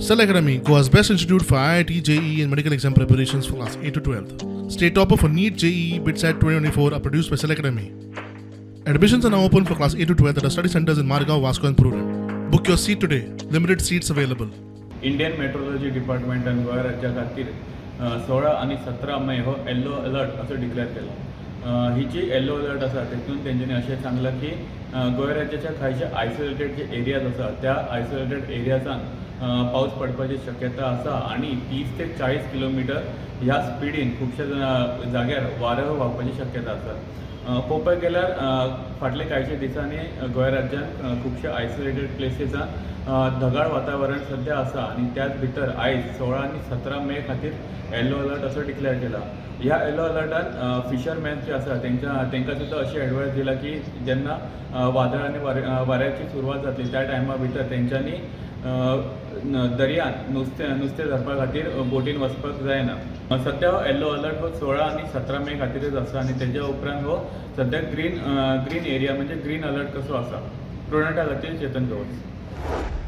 Cell Academy, Goa's best institute for IIT, JEE, and medical exam preparations for class 8 to 12. State topper for NEET, JEE, BITSAT 2024 are produced by Cell Academy. Admissions are now open for class 8 to 12 at our study centers in Margao, Vasco, and Prudent. Book your seat today. Limited seats available. Indian meteorology डिपार्टमेंटान Goa राज्या खातीर 16 आनी 17 मे हो येल्लो alert असो declare केला. ही जी येल्लो alert आसा, तेतून तेंच्यांनी अशें सांगलां की गोंय राज्याच्या खायच्या आयसोलेटेड जे एरियाज आसा, त्या आयसोलेटेड एरियाजान पावस पडपाची शक्यता आसा आनी 30 ते 40 किलोमिटर ह्या स्पिडीन खुबश्या जाग्यार वारो व्हांवपाची शक्यता आसा. पळोवपाक गेल्यार फाटल्या कांयच्या दिसांनी गोंय राज्यांत खुबश्या आयसोलेटेड प्लेसीसान ढगाळ वातावरण सध्या आसा आनी त्याच भितर आयज 16 आनी 17 मे खातीर येल्लो अलर्ट असो डिक्लेअर केला. ह्या येल्लो अलर्टान फिशरमॅन जे आसा, तेंकां सुद्दां अशी एडवायस दिला की जेन्ना वादळ आनी वाऱ्याची सुरवात जातली, त्या टायमा भितर तेंच्यांनी दर्यांत नुस्तें नुस्तें धरपा खातीर बोटीन वचपाक जायना. सद्या हो येल्लो अलर्ट हो 16 आनी 17 मे खातीरच आसा आनी तेज्या उपरांत हो सद्याक ग्रीन ग्रीन एरिया म्हणजे ग्रीन अलर्ट कसो आसा. प्रुडंटा खातीर चेतन गवस.